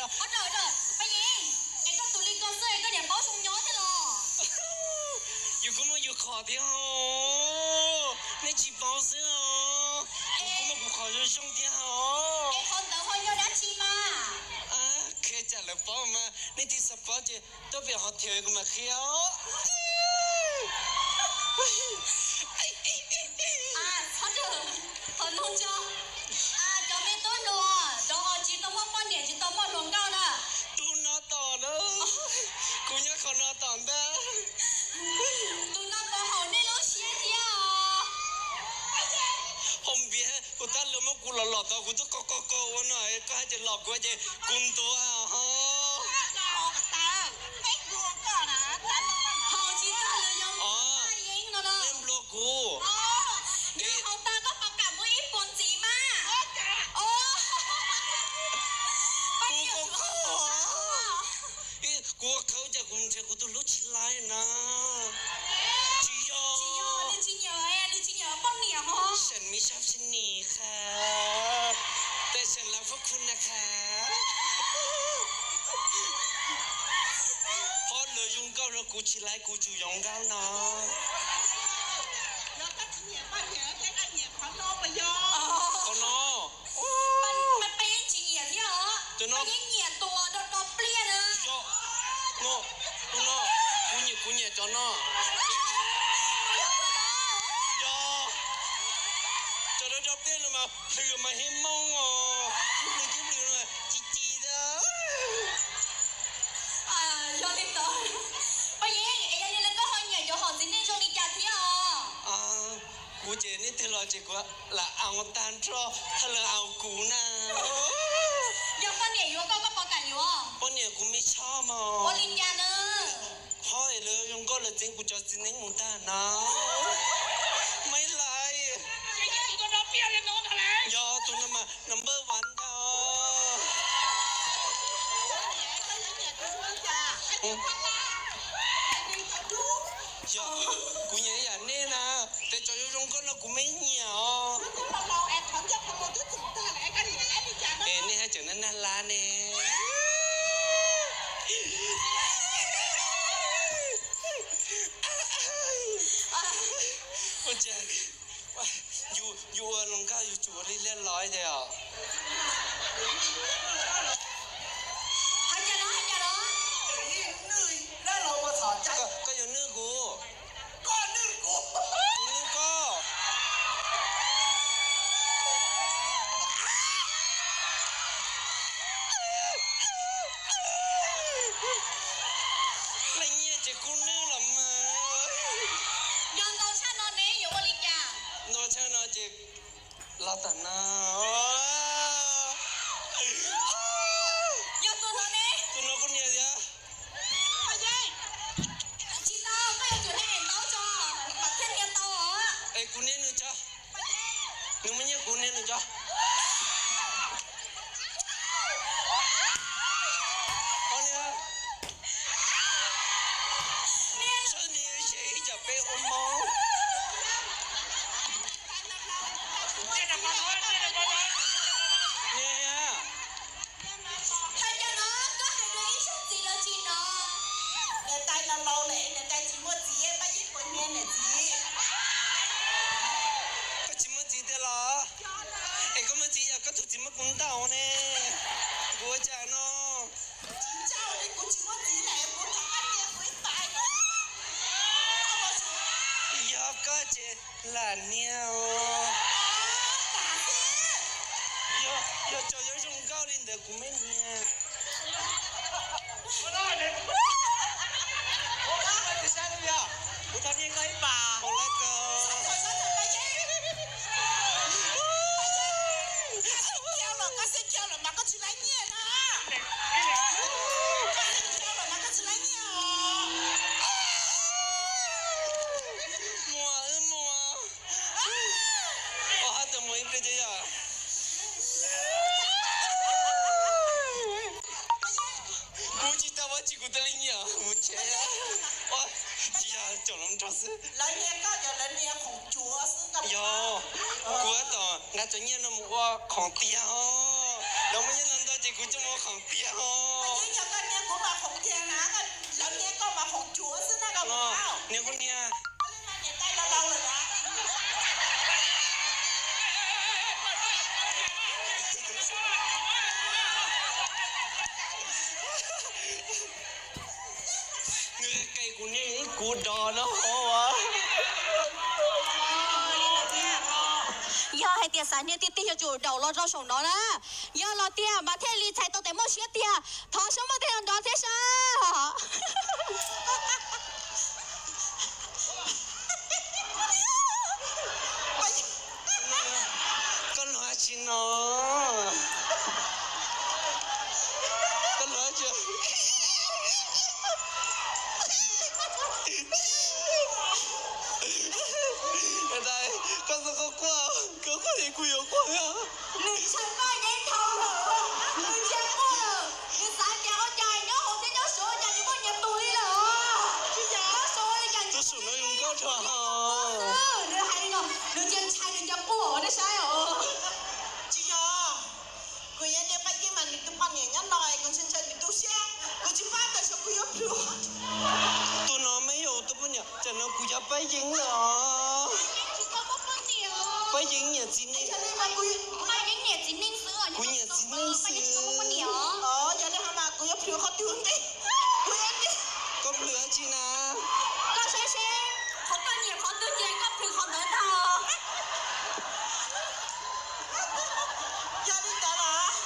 Pab Yeeb, es koj tus li ko xwb es koj niam paub zoo nyob thiab los? Yus kuj muaj yus qhov thiab os, nej tsis paub xwb os. Kuv kuj muaj kuv qhov zoo zoo thiab os. Es qhov ntawd ho yog dab tsi mas? Qhia tsam lawv paub mas, nej twb xav paub ces tuaj pem hov thiab kuv mam qhia os. Txhob, qhov no tso, cov me tub hluas, cov uas tsis tau muaj poj niam tsis tau muaj hluas nkauj na. Tus no tom na, kuv nyob qhov no tom ntag. Tus no puas haum nej lub siab thiab os? Haum npiav, kuv tab lawv muab kuv los los tau kuv twb qo qo qo ua no, koj hais tias los kuv ces kuv ntuav ho. Haum tsis tag lawm yog Pab Yeeb no na. Nej nplua kuv. Yog haum tag koj puas kam muab ib puas ntxiv mas? Kuv qo qo. Kuv ua qhawv cas kuv nrhiav kuv tus hlub tsis laib na. Tsis yog, nws tsis nyiam, nws tsis nyiam poj niam ho. Xeem mi sab xi nis qha, tes xeem lav fab khu na qha. Ho lawv zoo nkauj los kuv tsis laib, kuv tsum zoo nkauj no. Qhov no. Pab Yeeb tsis nyiam thiab os. Pab Yeeb nyiam tus do do pliaj na. Yog, no, tus no, kuv nyiam, kuv nyiam cov no. Yog, cov do do pliaj no mas plhws mas heev moob os, cib plhws cib plhws no mas ci ci thiab. Yog li ntawd, Pab Yeeb, es yog li ntawd koj ho nyiam cov hom txiv neej zoo li cas thiab os? Kuv ces nej twg los ces kuv lam au tag nrho, thawj lawv au kuv na. Yog poj niam yuav koj, koj puas kam yuav? Poj niam kuv me choj mog. Ua li cas na? Ho es lawv zoo nkauj lawv txeeb kuv cov txiv neeb mus tag na. Maiv Laiv. Yog tus no mas number one ntag. Yog, kuv nyiam ib yam nej na, tes cov zoo zoo nkauj no kuv maiv nyiam os. Es nej haj tseem nag nag lab ne. Ua cas yus ua hluas nkauj yus tsum ua li liaj loj tiag os. Koj yuav nwj kuv. Kuv nwj koj. Leej nyiaj ces kuv nwj los mas. Yog ntau tshaj no ne yuav ua li cas? Ntau tshaj no ces los tam no. Yog tus no ne? Tus no kuv niam tiag. Tsis tau, koj yuav tsum hais ntau tso, kom thiaj hais tau os. Es kuv niam nws tso. Nws muaj nyiaj kuv niam nws tso. Txhob niam, txhob niam, ib tsam peb ua hmoov. Niam, hais cas no koj hais dua ib zaug txiv lawv tsis hnov. Niam tais no laus lawm, niam tais tsis muaj txiv, Paj Yeeb puas nyiam niam txiv? Koj tsis muaj txiv tiag los? Es koj muaj txiv yog koj tus txiv muab kuv ntaus ne, kuv ua cas no? Tsis ntsaum li, kuv tsis muaj txiv lawm, kuv thov koj niam kuv ib tais. Yog koj ces lam niam os. Yog, yog cov yuav zoo nkauj li ntawd kuv maiv niam. Kuv thov niam koj ib pas. Hauv lawv ko. Koj xeeb kiag los mas koj tsis laib nyiaj na. Koj xeeb kiag los mas koj tsis laib nyiaj os. Muaj, muaj. Ua hab tau mus ib pliag ces yog. Kuv tsis tau ua tsis kuv tau li nyiam mus tsev. Tsis yog, caum lawv nrog xwb. Lawv niam koj yog lawv niam khoom cuav xwb. Yog, kuv tab tom nqa cov nyiaj no mus ua khoom tiag os. Lawv muaj nyiaj ntau ntau ces Kuv coj mus qhov tiag os. Niag kuv niag. Nws qe kuv niag ib kuv dos no hov. Yog hais tias xav niag tiag tiag yuav tsum daus los rau saum no na. Yog los tiag mas thiaj li txhais tau tias muaj siab tiag. Thov sawv muaj tej no nrov thiab sab. Koj luag tsis no? Koj luag tsis? Koj quaj, koj quaj, koj quaj es kuv yuav quaj. Nws ntshai Paj Yeeb dhau lawm, nws cia quaj lawm. Nws xav tias ua cas nyob hauv thiab nyob saud cas nws muaj nyias tus li lawm. Nyob saud li cas nyob saud no zoo nkauj dhau hos. Nws hais li no, nws cia ntshai nws cia quaj nej saib os. Tsis yog, kuv yuav niam Paj Yeeb mas nws tus poj niam nyob no es kuv ntshai ntshai nws tu siab, kuv tsis pab tawm saum kuv yuav plhws. Tus no mas yog tus poj niam, tam no kuv yog Paj Yeeb lawm os. Paj Yeeb nyiam txiv neej. Kuv nyiam txiv neej xwb. Yog li hais mas kuv yuav plhws qhov twg ntej? Koj plhws dab tsi na? Koj saib seb, qhov koj nyiam qhov twg ces koj plhws qhov ntawd ntag. Yog li ntawd los,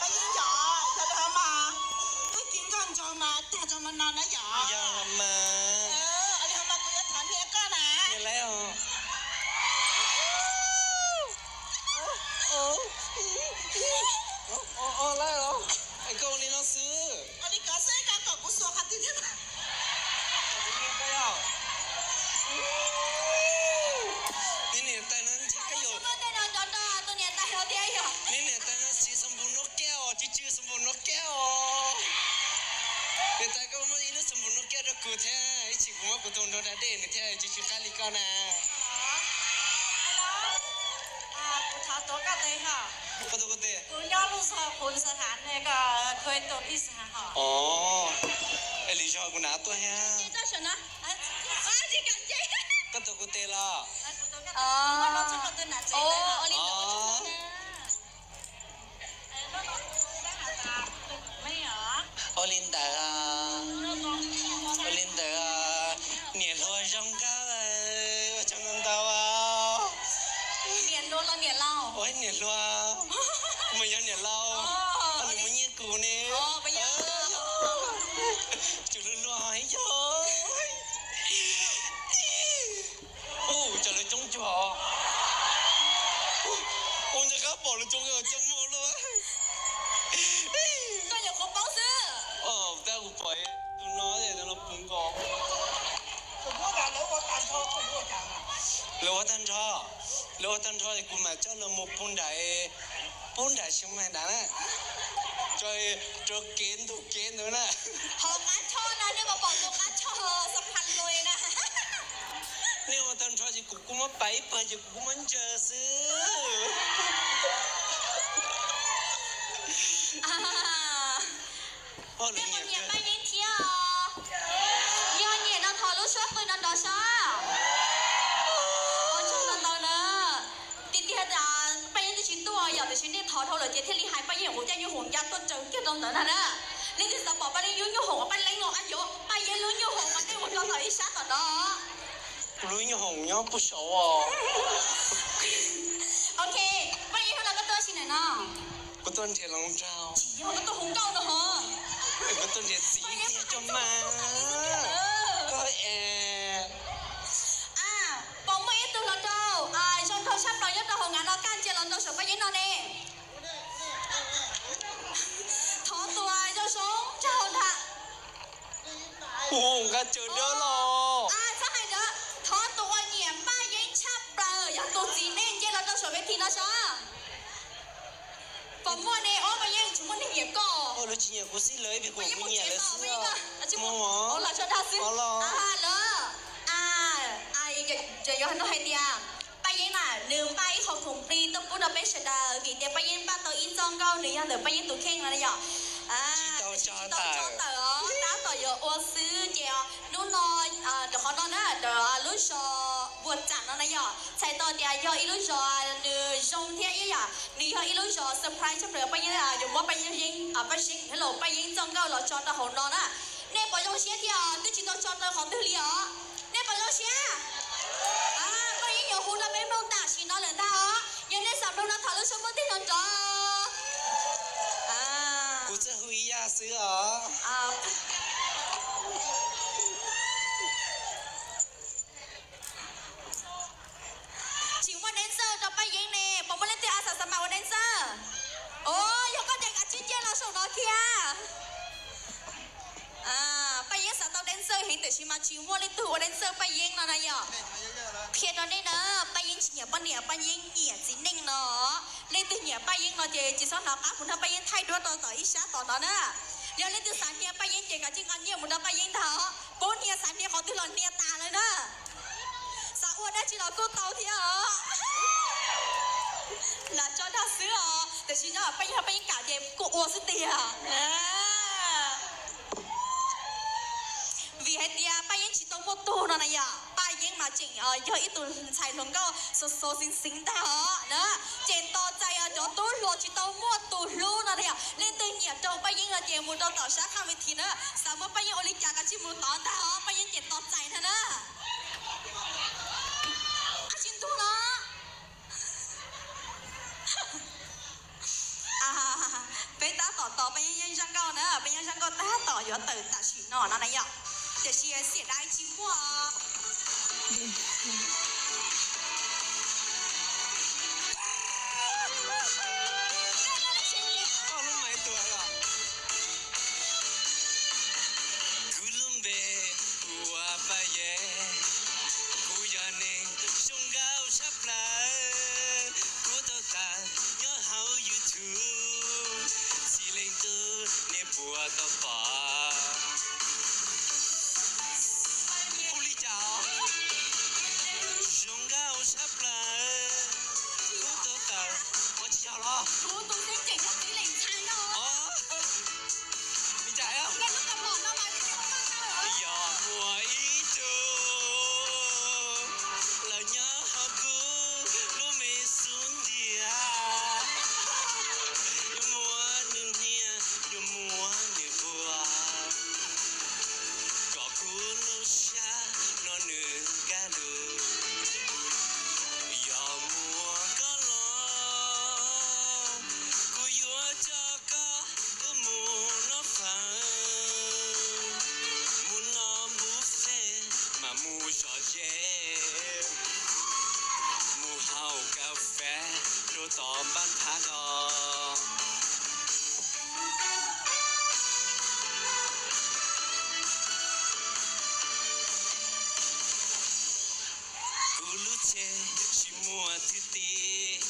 Paj Yeeb yom, yog li hais mas, twb kis nkauj nraug mas tag nrho no no na yom. Yog mas. Li hais mas kuv yuav thov niam koj na. Koj ua li no xwb. Ua li ko xwb, koj kom kuv xuas qhov twg thiab? Niam tais no ntshe koj yuav, tus niam tais no thiab yog. Niam tais no siv xab npum nuj kiab os, tsw tsw xab npum nuj kiab os. Niam tais koj muaj ib lub xab npum nuj kiab rau kuv thiab, ib chim kuv muab kuv tus nraug da dej nws thiab, tsw tsw qab li koj na. Kuv thov tuav koj tes. Koj tuav kuv tes. Kuv nyob lub zog kuv xav hais ne, koj khuv tus tij xav hais. Os, es lwm zaug kuv hnav tuaj thiab. Koj tuav kuv tes los? Ua li ntawd, ua li ntawd, niam hluas zoo nkauj, ua tsaug ntau ntau. Niam hluas los niam laus? Ua niam hluas, kuv mas yog niam laus, nws muaj nyiaj kuv ne. Tsuas hluas hluas yog. Ua cas lawv coob cuag os. Ua ntawd qab pom lawv coob coob muag luaj. Koj nyuam qhuav paub xwb. Tab kuv pom tus no, tus no puv nkaus. Lawv ua tag nrho, lawv ua tag nrho es kuv mam coj lawv mus pub nram, pub nram Xeev Maim nrad na. Rau kev ntug kev ntawd na. Hauv qab choj no nej puas pom tus qab choj xab phas lus na? Nej ua tag nrho ces kuv kuj muab pais ib pawg ces kuv kuj muab ntsaws xwb. Nej puas nyiam Paj Yeeb thiab os? Yog nyiam no thov lub suab qw no nrov saib. Ua tsaug ntau ntau na. Tiag tiag Paj Yeeb twb tsis tuaj yom, tiam sis nej thov dhau lawm ces thiaj li hais Paj Yeeb nyuam qhuav caij nyuj hoom ya tuaj tsaws kiag rau ntawd na na. Leej twg xav pom Paj Yeeb lub nyuj hoom, Paj Yeeb los ab yuav Paj Yeeb lub nyuj hoom mas nej mus rau tom ib sab tom no. Kuv lub nyuj hoom nyob puag saud os. Ok, Paj Yeeb, hnub no koj tuaj tsi ntawm no? Kuv tuaj nrhiav hluas nraug. Tsis yog, koj tuaj hu nkauj no hos. Kuv tuaj nrhiav txiv tiag coj mas. Koj es. Puas muaj ib tug hluas nraug zoo nraug tshaj plaws nyob rau hauv nkav no kaj ntsia los rau saum Paj Yeeb no ne? Thov tus zoo zoo tshaj hauv ntag. Ua nqa cawv dawb los. Txhob hais dawb, thov tus uas nyiam Paj Yeeb tshaj plaws yog tus txiv nej nce los rau saum ves this no saib. Puas muaj ne? Ob, Paj Yeeb tsis muaj neeg nyiam koj. Lawv tsis nyiam kuv xwb, lawv ib pliag kuv nyiam lawv xwb. Lawv, yuav hais tias Paj Yeeb na, Nws npaj ib qho khoom plig tuaj pub rau peb sawv daws vim tias Paj Yeeb npaj tau ib txoj nkauj, nws yog ntawm Paj Yeeb tus kheej no yom. Tsis tau tso tawm os, tab tom yuav ua xwb ces hnub no rau qhov no na, rau lub zos Vuas Tsam no na yom, txhais tau tias yog ib lub zos nws zoo thiab ib yam, nws yog ib lub zos surprise tshaj plaws. Paj Yeeb yuav muab Paj Yeeb, Paj Yeeb, hello, Paj Yeeb txoj nkauj los tso rau hauv no na. Nej puas zoo siab thiab os? Twb tsis tau tso tau qhov twg li os. Nej puas zoo siab? Paj Yeeb yuav hu rau peb mloog tam sim no lawm ntag os. Yog nej xav mloog no thov lub suab muaj tig no nrov. Kuv txawj hu ib yam xwb os. Tsis muaj dancer rau Paj Yeeb ne, puas muaj leej twg a xav xav mam ua dancer? Os, yog koj ces kav tsij cia los saum no kiag. Paj Yeeb xav tau dancer heev tiam sis mas tsis muaj leej twg ua dancer Paj Yeeb no na yom. Qhia rau nej na, Paj Yeeb tsis nyiam poj niam, Paj Yeeb nyiam txiv neej no. Leej twg nyiam Paj Yeeb no ces tsis txhob hnov qab mus nrog Paj Yeeb thaij duab rau tom ib sab tom no na. Yog leej twg xav hnia Paj Yeeb ces kav tsij nqa nyiaj mus rau Paj Yeeb ntag os. Pub hnia, xav hnia qhov twg los hnia tas lawm na. Xav ua dab tsi los kuj tau thiab os. Lam tso dag xwb os, tiam sis no Paj Yeeb, Paj Yeeb kam ces kuj ua xwb tiag. Vim hais tias Paj Yeeb tsis tau muaj tug no na yom, Paj Yeeb mas tseem yog ib tug ntxhais hluas nkauj xos xos xeev xeev ntag os na. Ces tos txais cov tub hluas tsis tau muaj tus hlub no na yom, leej twg nyiam rau Paj Yeeb no ces mus rau tom sab khaj ves this na. Xav muab Paj Yeeb ua li cas kav tsij mus tod ntag os, Paj Yeeb ces tos txais ntag na. Ab tsis ntug no. Peb tab tom tos Paj Yeeb zaj nkauj na, Paj Yeeb zaj nkauj tab tom yuav tawm tam sim no no na yom. Tiam sis xiam dai tsis muaj. Kuv lub npe hu ua Paj Yeeb, kuv yog neeg zoo nkauj tshaj plaws, kuv tau tawm nyob hauv YouTube, txhia leej tub nej puas tau pom? Hu li cas? Zoo nkauj tshaj plaws, kuv tau tawm, ua tsis yog los? Li cas? Yog muaj ib tug los nyob hauv kuv lub me xub ntiag, yuav muab nws hnia, yuav muab nws puag, kom kuv lub siab no nws kaj lug. Yog muaj koj los, kuv yuav coj koj wb mus noj fawm, mus noj buffet mas mus zom zeb, mus haus kas fes rau tom npab phav ko. Kuv lub tsheb tsis muaj thwj tim,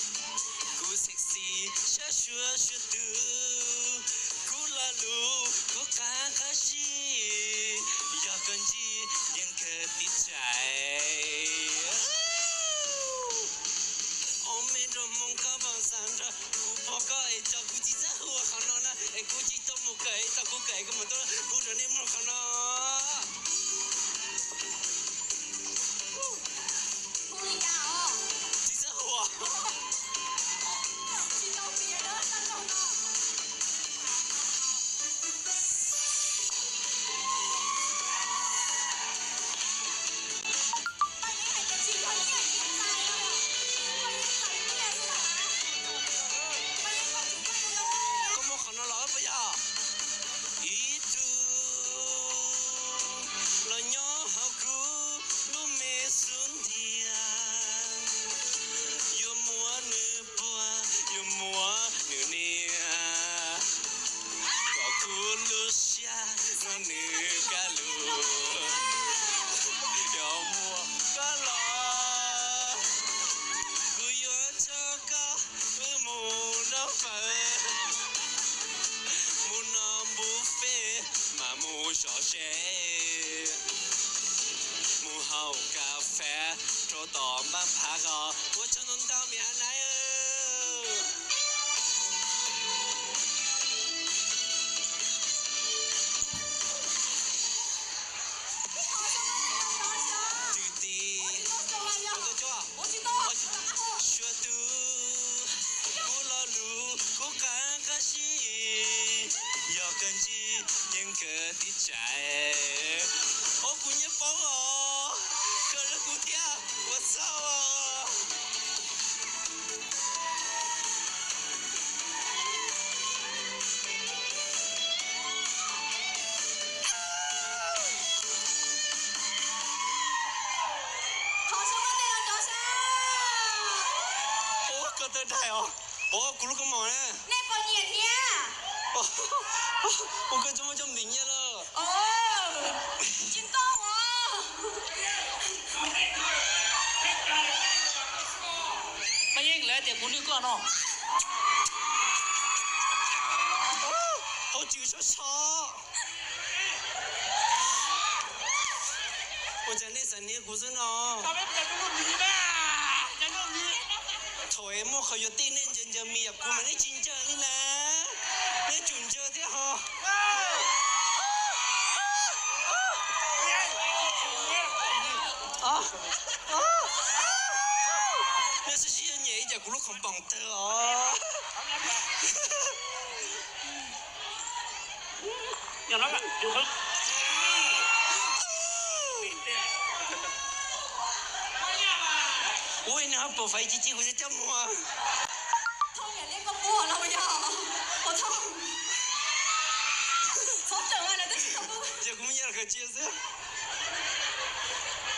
kuv sexy sab suav suav tus, kuv lo lus kuv qab qab zib, yog koj ntsib yeej kawg tib tsaim. Ob me nrog Hmoob koj npau xav nrog kuv pom koj es tso kuv tsis txawj hu ua qhov no na es kuv tsis tau mus kawm es tau kuv kawm es kuv mam tuaj hu rau nej mloog qhov no. Tsis txawj hu. Koj muab qhov no los puas yog? Ib tug los nyob hauv kuv lub me xub ntiag, yuav muab nws puag, yuav muab nws hnia, kom kuv lub siab no nws kaj lug. Yog muaj koj los, kuv yuav coj koj wb mus noj fawm, mus noj buffet mas mus zom zeb, mus haus kas fes rau tom npab phav ko. Ua tsaug ntau ntau. Tau me a nai. Twm tim, ua tau cov, suav tus, kuv lo lus kuv qab qab zib, yog kawg ntsib yeej kawg tib tsam. Os, kuv nyiam paub os, kawg lub kuv thiab, ua txhaum os. Thov sawv daws los nrov sab. Ua koj tawg dais os. Ua kuv lub koob mom na. Nej puas nyiam thiab? Ua koj coj muaj coj npis nyiaj lawm. Tsis tau os. Paj Yeej, lawv tias kuv nwj koj no. Hauv tsis sov so. Ua cas nej xav hnia kuv xwb no? Thaum es muaj qhov yuav tij nej ncaws ncaws mis yam kuv mas nej tsis ncaws li na. Nej tsum ncaws thiab ho. Nej sib sib nyiam ib yam kuv lub khoom poom tawg os. Ua nws ho pom faiv ci ci kuv coj muag. Yog kuv muaj nyiaj los khaws cia xwb.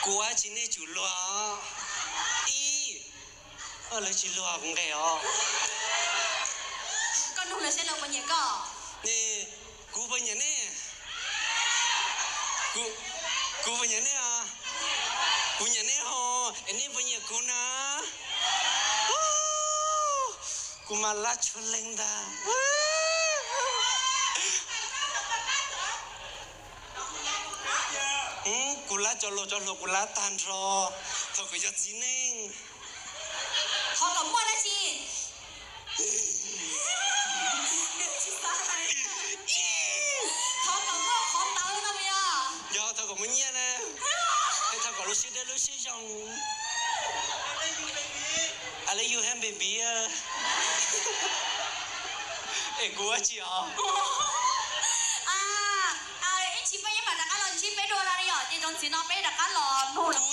Kuv ua tsis nej tsum luag. Ib, lawv tsis luag kuv nqes os. Koj nug lawv seb lawv puas nyiam koj. Kuv puas nyiam nej? Kuv puas nyiam nej os? Kuv nyiam nej ho, es nej puas nyiam kuv na? Kuv mas lab tshuab leej ntag. Kuv lab cov laus cov hluas kuv lab tag nrho thaum kuv yog txiv neej. Qhov kom muaj dab tsi? Qhov kom muaj qhov ntawd no puas yog? Yog thaum kom muaj nyiaj na. Es thaum kom lub siab dawb lub siab zoo. I love you, baby. Es kuv ua tsis os. Ib ntsis peb yeej mam rov qab los ntsib peb dua no li yom, ces txuas ntxiv no peb rov qab los nug los.